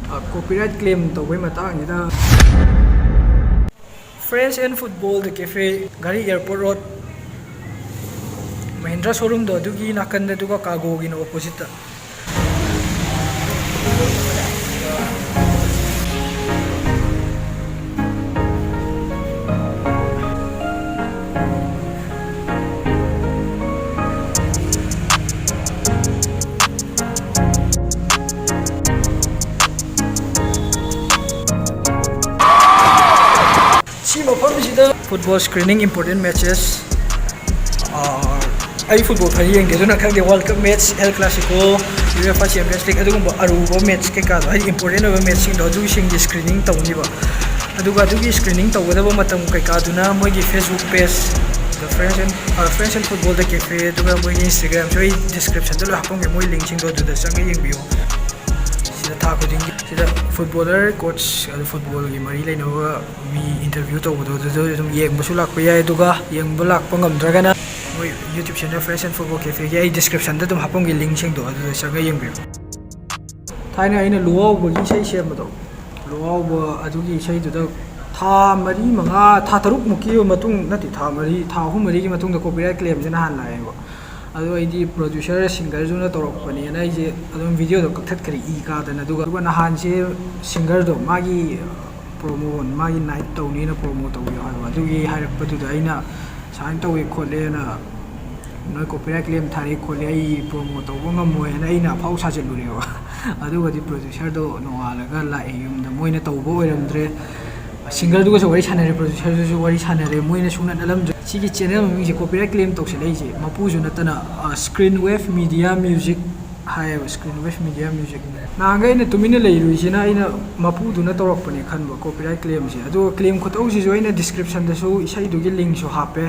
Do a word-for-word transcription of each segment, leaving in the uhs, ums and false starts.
Copyright claim ꯇꯧꯕꯩ ꯃꯇꯥꯡꯁꯤꯗ, French and Football The Cafe, ꯘꯔꯤ Airport Road, Mahindra showroomꯗꯣ ꯑꯗꯨꯒꯤ ꯅꯥꯀꯟꯗ, ꯑꯗꯨꯒ Cargoꯒꯤꯅ oppositeꯇ꯫ ꯁꯤ ꯃꯐꯝꯁꯤꯗ football screening, important matches, ꯑꯥ, ꯑꯩ football ꯐꯖ ꯌꯦꯡꯗꯦ, ꯑꯗꯨꯅ ꯈꯪꯗꯦ꯫ World Cup match, El Clasico, UEFA Champions League, ꯑꯗꯨꯒꯨꯝꯕ ꯑꯔꯨꯕ match ꯀꯩꯀꯥꯗꯣ, ꯍꯥꯏꯗꯤ important ꯑꯣꯏꯕ matchꯁꯤꯡꯗꯣ, ꯑꯗꯨꯒꯤꯁꯤꯡꯒꯤ screening ꯇꯧꯅꯤꯕ꯫ ꯑꯗꯨꯒ ꯑꯗꯨꯒꯤ screening ꯇꯧꯒꯗꯕ ꯃꯇꯝ ꯀꯩꯀꯥꯗꯨꯅ ꯃꯣꯏꯒꯤ Facebook page, The French and, ꯑ, French and Football The Cafe, ꯑꯗꯨꯒ ꯃꯣꯏꯒꯤ Instagramꯁꯨ ꯑꯩ descriptionꯗ ꯂꯣꯏ ꯍꯥꯞꯄꯝꯒꯦ, ꯃꯣꯏ linkꯁꯤꯡꯗꯣ ꯑꯗꯨꯗ ꯆꯪꯉ ꯌꯦꯡꯕꯤꯌꯨ꯫ ꯁꯤꯗ ꯊꯥ ꯈꯨꯗꯤꯡꯒꯤ ꯁꯤꯗ footballer, coach, ꯑꯗꯨ footballꯒꯤ ꯃꯔꯤ ꯂꯩꯅꯕ ꯃꯤ interview ꯇꯧꯕꯗꯣ, ꯑꯗꯨꯗ ꯑꯗꯨꯝ ꯌꯦꯡꯕꯁꯨ ꯂꯥꯛꯄ ꯌꯥꯏ꯫ ꯑꯗꯨꯒ ꯌꯦꯡꯕ ꯂꯥꯛꯄ ꯉꯝꯗ꯭ꯔꯒꯅ ꯃꯣꯏ YouTube channel French and Football Cafeꯒꯤ ꯑꯩ descriptionꯗ ꯑꯗꯨꯝ ꯍꯥꯞꯄꯝꯒꯦ, linkꯁꯤꯡꯗꯣ, ꯑꯗꯨꯗ ꯆꯪꯉ ꯌꯦꯡꯕꯤꯌꯨ꯫ ꯊꯥꯏꯅ ꯑꯩꯅ ꯂꯨꯍꯥꯎꯕꯒꯤ ꯏꯁꯩ ꯁꯦꯝꯕꯗꯣ, ꯂꯨꯍꯥꯎꯕ ꯑꯗꯨꯒꯤ ꯏꯁꯩꯗꯨꯗ ꯊꯥ ꯃꯔꯤ, ꯃꯉꯥ, ꯊꯥ ꯇꯔꯨꯛꯃꯨꯛꯀꯤ ꯃꯇꯨꯡ, ꯅꯠꯇꯦ, ꯊꯥ ꯃꯔꯤ, ꯊꯥ ꯑꯍꯨꯝ ꯃꯔꯤꯒꯤ ꯃꯇꯨꯡꯗ copyright claimꯁꯦ ꯅꯍꯥꯟ ꯂꯥꯛꯑꯦꯕ꯫ ꯑꯗꯣ ꯑꯩꯗꯤ producer singerꯁꯨꯅ ꯇꯧꯔꯛꯄꯅꯦꯅ ꯑꯩꯁꯦ ꯑꯗꯨꯝ videoꯗꯣ ꯀꯛꯊꯠꯈ꯭ꯔꯦ, ꯏ ꯀꯥꯗꯅ꯫ ꯑꯗꯨꯒ, ꯑꯗꯨꯒ ꯅꯍꯥꯟꯁꯦ singerꯗꯣ ꯃꯥꯒꯤ promo, ꯃꯥꯒꯤ night ꯇꯧꯅꯤꯅ promo ꯇꯧꯕꯤꯌꯣ ꯍꯥꯏꯕ, ꯑꯗꯨꯒꯤ ꯍꯥꯏꯔꯛꯄꯗꯨꯗ ꯑꯩꯅ ꯁꯨꯃꯥꯏꯅ ꯇꯧꯏ ꯈꯣꯠꯂꯦꯅ, ꯅꯣꯏ copyright claim ꯊꯥꯔꯛꯏ ꯈꯣꯠꯂꯤ, ꯑꯩ promo ꯇꯧꯕ ꯉꯝꯃꯣꯏꯅ ꯑꯩꯅ ꯑꯐꯥꯎ ꯁꯥꯖꯤꯜꯂꯨꯔꯦꯕ꯫ ꯑꯗꯨꯒꯗꯤ producerꯗꯣ ꯅꯣꯡꯉꯥꯜꯂꯒ ꯂꯥꯛꯑꯦ ꯌꯨꯝꯗ, ꯃꯣꯏꯅ ꯇꯧꯕ ꯑꯣꯏꯔꯝꯗ꯭ꯔꯦ꯫ Singerꯗꯨꯒꯁꯨ ꯋꯥꯔꯤ ꯁꯥꯟꯅꯔꯦ, producerꯗꯨꯁꯨ ꯋꯥꯔꯤ ꯁꯥꯟꯅꯔꯦ, ꯃꯣꯏꯅ ꯁꯨꯡꯅꯠ ꯅꯠꯂꯝꯗ꯭ꯔꯦ꯫ ꯁꯤꯒꯤ channel ꯃꯃꯤꯡꯁꯦ copyright claim ꯇꯧꯁꯜꯂꯛꯏꯁꯦ ꯃꯄꯨꯁꯨ ꯅꯠꯇꯅ, ꯑ, Screen Wave Media Music ꯍꯥꯏꯌꯦꯕ, Screen Wave Media Music꯫ ꯅꯍꯥꯟꯈꯩ ꯑꯩꯅ ꯇꯨꯃꯤꯟꯅ ꯂꯩꯔꯨꯏꯁꯤꯅ ꯑꯩꯅ ꯃꯄꯨꯗꯨꯅ ꯇꯧꯔꯛꯄꯅꯦ ꯈꯟꯕ copyright claimꯁꯦ꯫ ꯑꯗꯨꯒ claim ꯈꯨꯇꯧꯁꯤꯁꯨ ꯑꯩꯅ descriptionꯗꯁꯨ ꯏꯁꯩꯗꯨꯒꯤ linkꯁꯨ ꯍꯥꯞꯄꯦ,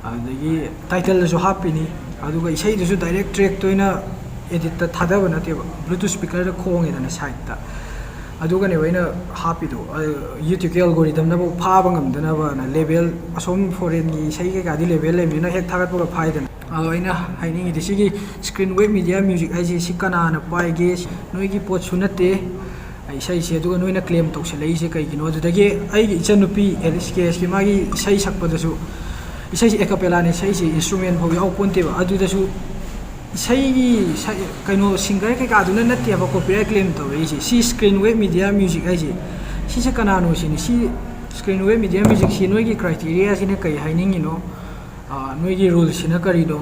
ꯑꯗꯨꯗꯒꯤ titleꯗꯁꯨ ꯍꯥꯞꯄꯤꯅꯤ, ꯑꯗꯨꯒ ꯏꯁꯩꯗꯨꯁꯨ direct trackꯇ ꯑꯣꯏꯅ editꯇ ꯊꯥꯗꯕ ꯅꯠꯇꯦꯕ, Bluetooth speakerꯗ ꯈꯣꯡꯉꯦꯗꯅ sideꯇ, ꯑꯗꯨꯒꯅꯦꯕ ꯑꯩꯅ ꯍꯥꯞꯄꯤꯗꯣ꯫ ꯑ, YouTubeꯀꯤ algorithmꯅꯐꯥꯎ ꯐꯥꯕ ꯉꯝꯗꯅꯕꯅ, label, ꯑꯁꯣꯝ foreignꯒꯤ ꯏꯁꯩ ꯀꯩꯀꯥꯗꯤ label ꯂꯩꯕꯅꯤꯅ ꯍꯦꯛ ꯊꯥꯒꯠꯄꯒ ꯐꯥꯏꯗꯅ꯫ ꯑꯗꯣ ꯑꯩꯅ ꯍꯥꯏꯅꯤꯡꯉꯤꯗꯤ ꯁꯤꯒꯤ Screen Wave Media Music ꯍꯥꯏꯁꯤ ꯁꯤ ꯀꯅꯥꯅ ꯄꯥꯏꯒꯦ? ꯅꯣꯏꯒꯤ ꯄꯣꯠꯁꯨ ꯅꯠꯇꯦ꯫ ꯏꯁꯩꯁꯦ꯫ ꯑꯗꯨꯒ ꯅꯣꯏꯅ claim ꯇꯧꯁꯜꯂꯛꯏꯁꯦ ꯀꯩꯒꯤꯅꯣ? ꯑꯗꯨꯗꯒꯤ ꯑꯩꯒꯤ ꯏꯆꯟꯅꯨꯄꯤ ꯑꯦꯂꯤꯁ ꯀꯦ ꯑꯦꯁꯀꯤ ꯃꯥꯒꯤ ꯏꯁꯩ ꯁꯛꯄꯗꯁꯨ, ꯏꯁꯩꯁꯦ ꯑꯦꯀꯥꯄꯦꯂꯥꯅꯤ, ꯏꯁꯩꯁꯦ instrument ꯐꯥꯎ ꯌꯥꯎ ꯄꯣꯟꯇꯦꯕ꯫ ꯑꯗꯨꯗꯁꯨ ꯏꯁꯩꯒꯤ ꯁ-, ꯀꯩꯅꯣ, singer ꯀꯩꯀꯥꯗꯨꯅ ꯅꯠꯇꯦꯕ copyright claim ꯇꯧꯔꯛꯏꯁꯦ꯫ ꯁꯤ Screenwave Media Music ꯍꯥꯏꯁꯦ, ꯁꯤꯁꯦ ꯀꯅꯥꯅꯣ ꯁꯤꯅꯤ꯫ ꯁꯤ Screenwave Media Music ꯁꯤ ꯅꯣꯏꯒꯤ criteria ꯁꯤꯅ ꯀꯩ ꯍꯥꯏꯅꯤꯡꯉꯤꯅꯣ? ꯑꯥ, ꯅꯣꯏꯒꯤ rule ꯁꯤꯅ ꯀꯔꯤꯅꯣ?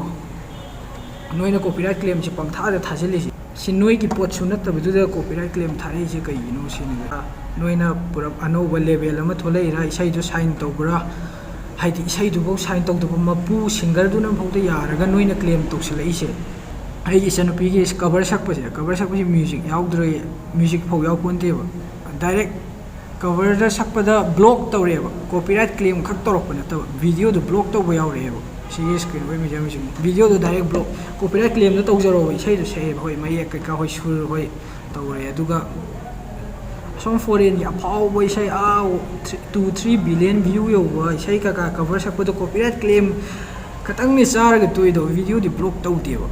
ꯅꯣꯏꯅ copyright claim ꯁꯦ ꯄꯪꯊꯥꯗ ꯊꯥꯖꯤꯜꯂꯤꯁꯦ, ꯁꯤ ꯅꯣꯏꯒꯤ ꯄꯣꯠꯁꯨ ꯅꯠꯇꯕꯗꯨꯗ copyright claim ꯊꯥꯔꯛꯏꯁꯦ ꯀꯩꯒꯤꯅꯣ ꯁꯤꯅꯤꯗ꯫ ꯅꯣꯏꯅ ꯄꯨꯔꯥ ꯑꯅꯧꯕ label ꯑꯃ ꯊꯣꯛꯂꯛꯏꯔꯥ? ꯏꯁꯩꯗꯣ sign ꯇꯧꯕ꯭ꯔꯥ? ꯍꯥꯏꯗꯤ ꯏꯁꯩꯗꯨꯐꯥꯎ sign ꯇꯧꯗꯕ ꯃꯄꯨ singerꯗꯨꯅ ꯐꯥꯎꯗ ꯌꯥꯔꯒ ꯅꯣꯏꯅ claim ꯇꯧꯁꯜꯂꯛꯏꯁꯦ꯫ ꯑꯩꯒꯤ ꯏꯆꯟꯅꯨꯄꯤꯒꯤ cover ꯁꯛꯄꯁꯦ, cover ꯁꯛꯄꯁꯦ music ꯌꯥꯎꯗ꯭ꯔꯦ, music ꯐꯥꯎ ꯌꯥꯎ ꯄꯣꯟꯇꯦꯕ꯫ Direct coverꯗ ꯁꯛꯄꯗ block ꯇꯧꯔꯦꯕ, copyright claim ꯈꯛ ꯇꯧꯔꯛꯄ ꯅꯠꯇꯕ, videoꯗꯣ block ꯇꯧꯕ ꯌꯥꯎꯔꯛꯑꯦꯕ꯫ ꯁꯤꯒꯤ Screenwave Media Music videoꯗꯣ direct block, copyright claimꯗꯣ ꯇꯧꯖꯔꯣꯕ, ꯏꯁꯩꯗꯣ ꯁꯛꯑꯦꯕ, ꯍꯣꯏ, ꯃꯌꯦꯛ ꯀꯩꯀꯥ, ꯍꯣꯏ, ꯁꯨꯔ, ꯍꯣꯏ, ꯇꯧꯔꯦ꯫ ꯑꯗꯨꯒ ꯑꯁꯣꯝ foreignꯒꯤ ꯑꯐꯥꯎꯕ ꯏꯁꯩ, ꯑꯥ, two three billion view ꯌꯧꯕ ꯏꯁꯩ ꯀꯩꯀꯥ cover ꯁꯛꯄꯗꯣ copyright claim ꯈꯇꯪꯅꯦ ꯆꯥꯔꯒ ꯇꯣꯛꯏꯗꯣ, videoꯗꯤ block ꯇꯧꯗꯦꯕ꯫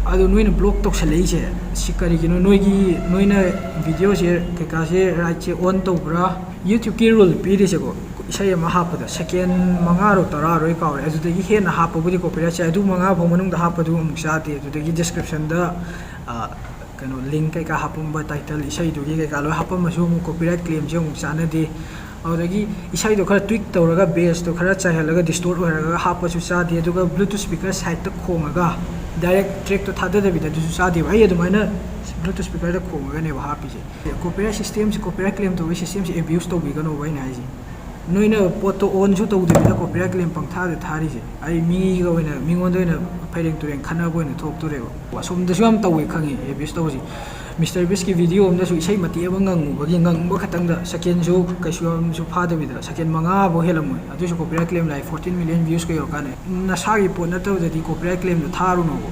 ꯑꯗꯣ ꯅꯣꯏꯅ block ꯇꯧꯁꯜꯂꯛꯏꯁꯦ ꯁꯤ ꯀꯔꯤꯒꯤꯅꯣ? ꯅꯣꯏꯒꯤ, ꯅꯣꯏꯅ videoꯁꯦ ꯀꯩꯀꯥꯁꯦ rightꯁꯦ own ꯇꯧꯕ꯭ꯔꯥ? YouTubeꯀꯤ rule ꯄꯤꯔꯤꯁꯦꯀꯣ, ꯏꯁꯩ ꯑꯃ ꯍꯥꯞꯄꯗ second ꯃꯉꯥꯔꯣ ꯇꯔꯥꯔꯣ ꯑꯩ ꯀꯥꯎꯔꯦ, ꯑꯗꯨꯗꯒꯤ ꯍꯦꯟꯅ ꯍꯥꯞꯄꯕꯨꯗꯤ copyright ꯆꯥꯏ꯫ ꯑꯗꯨ ꯃꯉꯥ ꯐꯥꯎ ꯃꯅꯨꯡꯗ ꯍꯥꯞꯄꯗꯨ ꯑꯃꯨꯛ ꯆꯥꯗꯦ꯫ ꯑꯗꯨꯗꯒꯤ descriptionꯗ, ꯑ, ꯀꯩꯅꯣ, link ꯀꯩꯀꯥ ꯍꯥꯞꯄꯝꯕ, title, ꯏꯁꯩꯗꯨꯒꯤ ꯀꯩꯀꯥ ꯂꯣꯏ ꯍꯥꯞꯄꯝꯃꯁꯨ ꯑꯃꯨꯛ copyright claimꯁꯦ ꯑꯃꯨꯛ ꯆꯥꯅꯗꯦ꯫ ꯑꯗꯨꯗꯒꯤ ꯏꯁꯩꯗꯣ ꯈꯔ tweak ꯇꯧꯔꯒ, bassꯇꯣ ꯈꯔ ꯆꯥꯏꯍꯜꯂꯒ, distort ꯑꯣꯏꯍꯜꯂꯒ ꯍꯥꯞꯄꯁꯨ ꯆꯥꯗꯦ꯫ ꯑꯗꯨꯒ Bluetooth speaker sideꯇ ꯈꯣꯡꯉꯒ direct trackꯇꯣ ꯊꯥꯗꯗꯕꯤꯗ ꯑꯗꯨꯁꯨ ꯆꯥꯗꯦꯕ꯫ ꯑꯩ ꯑꯗꯨꯃꯥꯏꯅ Bluetooth speakerꯗ ꯈꯣꯡꯉꯒꯅꯦꯕ ꯍꯥꯞꯄꯤꯁꯦ꯫ Copyright systemꯁꯦ, copyright claim ꯇꯧꯕꯒꯤ systemꯁꯦ abuse ꯇꯧꯕꯤꯒꯅꯣꯕ ꯑꯩꯅ ꯍꯥꯏꯁꯦ꯫ ꯅꯣꯏꯅ ꯄꯣꯠꯇꯣ ownꯁꯨ ꯇꯧꯗꯕꯤꯗ copyright claim ꯄꯪꯊꯥꯗ ꯊꯥꯔꯤꯁꯦ, ꯑꯩ ꯃꯤꯒ ꯑꯣꯏꯅ, ꯃꯤꯉꯣꯟꯗ ꯑꯣꯏꯅ ꯐꯩꯔꯦꯡ ꯇꯨꯔꯦꯡ ꯈꯠꯅꯕ ꯑꯣꯏꯅ ꯊꯣꯛꯇꯣꯔꯦꯕ꯫ ꯑꯁꯣꯝꯗꯁꯨ ꯌꯥꯝ ꯇꯧꯋꯦ ꯈꯪꯉꯤ abuse ꯇꯧꯕꯁꯦ꯫ MrBeastꯀꯤ video ꯑꯃꯗꯁꯨ ꯏꯁꯩ ꯃꯇꯦꯛ ꯑꯃ ꯉꯪꯉꯨꯕꯒꯤ, ꯉꯪꯕ ꯈꯛꯇꯪꯗ, secondꯁꯨ ꯀꯩꯁꯨ ꯌꯥꯝꯁꯨ ꯐꯥꯗꯕꯤꯗ, second ꯃꯉꯥ ꯐꯥꯎ ꯍꯦꯜꯂꯝꯃꯣꯏ, ꯑꯗꯨꯁꯨ copyright claim ꯂꯥꯛꯑꯦ, fourteen million viewsꯀ ꯌꯧꯔꯀꯥꯟꯗ꯫ ꯅꯁꯥꯒꯤ ꯄꯣꯠ ꯅꯠꯇꯕꯗꯗꯤ copyright claimꯗꯣ ꯊꯥꯔꯨꯅꯣꯕ꯫